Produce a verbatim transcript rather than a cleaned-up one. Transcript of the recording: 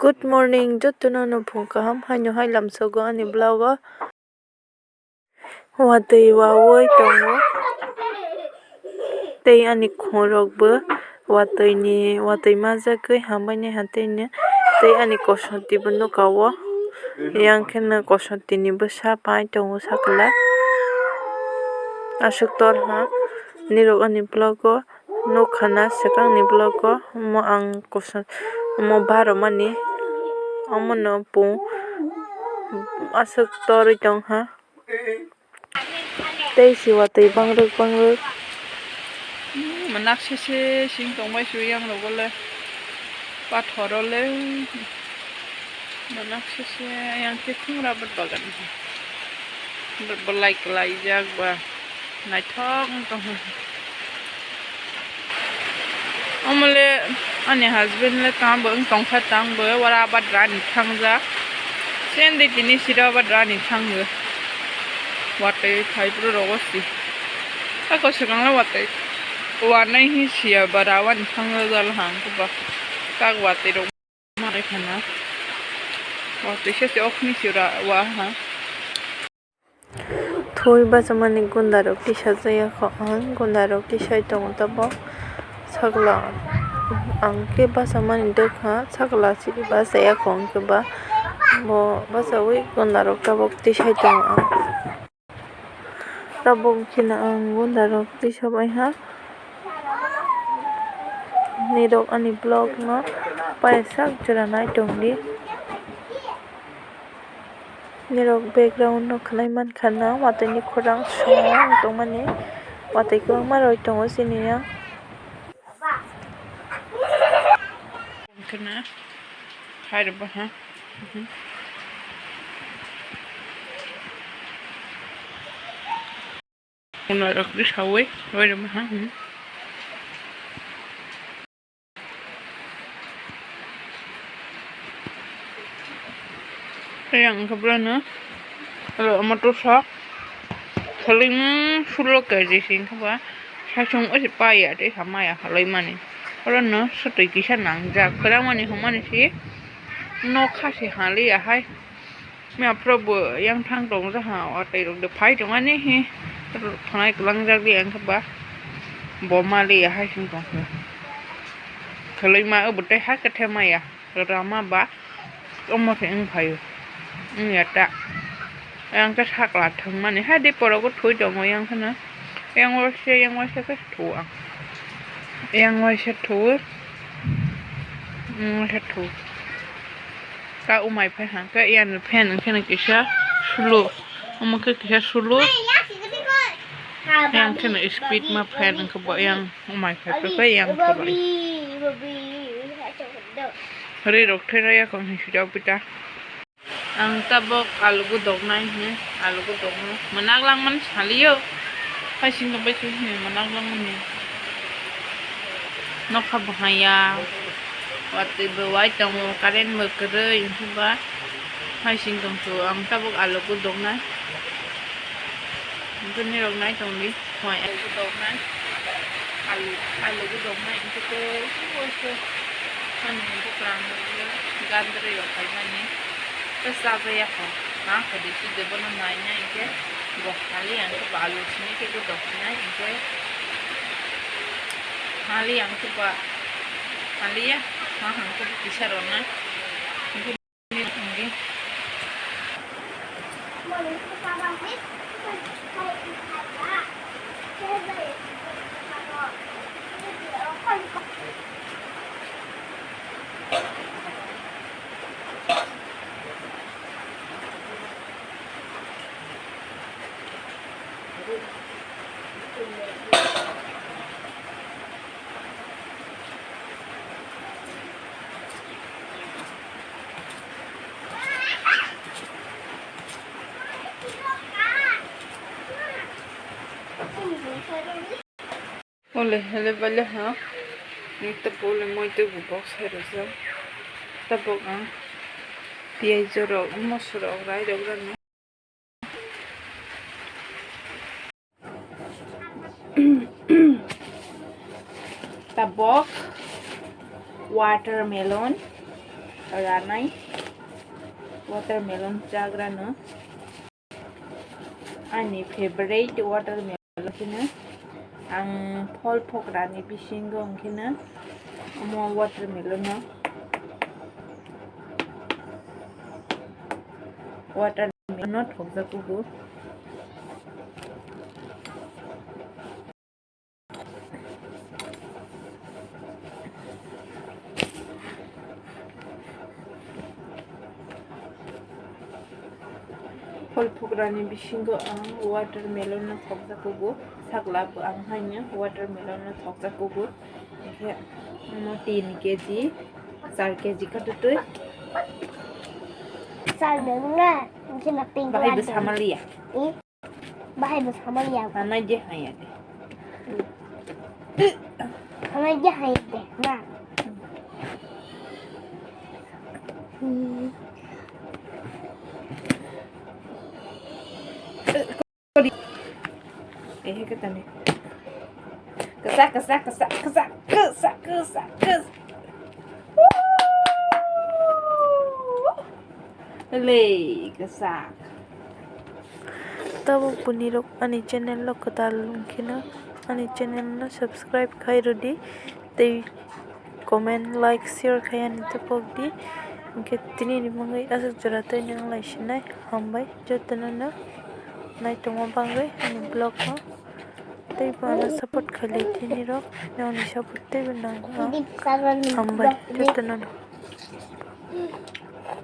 Good morning, jotono no phung kaham haino hai lamsogo ani vlog o. Watwi wawi tongo. Tei ani khorok bo watwi ni, watwi majagwi hambai nai ha tei ani kosonti bo nuka o. Yang khe no kosonti ni bwsa pai tongo sakla. Aswk tor ha nirok ani vlog o. Nukha na swkang ni vlog o, omo ang kosa, omo baro mani, omo no pung aswk torwi tong ha. Tei si watwi bangrwk bangrwk. Manak sese sing tongbai su yang rogo le, pathor o le. Manak sese yang khe khungra bwt bagan. Bwt belai kwlaijak ba. Naithok wng tong. Omo le ani husband le tamo wng tong kha, tamo wara abad rani thangjak. Sendi tini sira abad rani thangwi. Watwi phai bwrwi rogo si. Ako swkang le watwi. Wanai hi siya bara wani thangjak jal hang kuba. Kak watwi rok. Marai khana. Watwi se se okhni sira wa ha. Thwi bachamani gunda rok tisajak ya kho ang, gunda rok tisai tongo tabok. Sakla ang khe bachamani dwkha, sakla chini bachaya kho ang khe ba. Bo bachawi gunda rok tabok tisai tongo ang. Tabok kheno ang gunda rok tisabai ha. Nirok ani vlog no paisak jora nai tongdi. Nirok background no khwnai mankha na watwi ni khorang song tongmani, watwi kwbangma roi tongo chini yang. Kheno hai rwbaha. Unairok ri sawi roi rwbaha. Yang khe bono ro motor sa khwlwima sulo K G sing khe ba saichung ose paya tei hamaya halai mani. Oro no swtwi kisa nangjak kwrang mani hwnmani si nokha se haliya hai. Mia phuru bo yang thang tong jaha, watwi rok de phai tong ani hi. Thanai kwlangjak de ang khe ba bo mali ya hai sing tong khe. Khwlwima obo tei ha khe the maya rama ba omo se wng phaio. Wng ya ta. Yang khe sakla thwng mani hai de porogo thwi tongo yang kheno. Yang waisa, yang waisa khe thu ang. Yang waisa thu. Yang waisa thu. Ta umai phai hang khe yang fan wng khe no kisa slow. Omo khe kisa slow. Yang khe no speed ma fan wng khe bo yang umai phai phai khe yang khe bai. Ri rok thai raya kong hin sida pita. Ang tabok alu gudoknai hwnwi, alu gudokno mwnak langmani salio. Hai singkhe bai sui hwnwi mwnak langmani. Nokha bo haya, watwi bo wai tongo, current bo kwrwi, hwnkhe ba hai sing tongtho. Ang tabok alu gudoknai. Hwnkhe nirok nai tongdi, hoi, alu gudoknai. Alu, alu gudoknai, hwnkhe tei, ani hwnkhe kwrang gandrwi rok khaimani. Tei chajaya kho. Ha, khe de chide bono nainai hwnkhe bo hali ang khe bo alu simi khe gudok nai hwnkhe hali ang khe bo haliya, ha, hang khe bo kisa rwna. Hwnkhe Ole, hele bale ha. Nito pole moi to box hai rojak. Tabok ang piyaj rok, moso rok, rai rok rani. Tabok watermelon. ranai watermelon chagrano. Ani favorite watermelon kheno ang phol phokrani bisingo wngkheno omo watermelon no, watermelon no thokjakugo. Phol phokrani bisingo ang watermelon no thokjakugo, sakla bo ang haino watermelon no thokjakugo. Hingkhe omo tin keji, char keji kha twtwi. Char beng na, hingkhe na pink bahai bo samaliya. Bahai bo samaliya. Hanai je haya de. Hanai je haya de, na. Ehe ketani. Kesa, kesa, kesa, kesa, kesa, kesa, kesa. Woo! Le, kesa. Tabuk bunirok ani channel o kwtal wngkheno ani channel no subscribe khai rwdi tei comment, like, share khai ani tubuk di. Hwnkhe tini ni bagwi aswk jora tei nang lai sinai. Hambai jotono no naitongma bagwi ani vlog no tei bo ano support khai lai tini rok, nokni support tei bo nango. Hambai jotono no.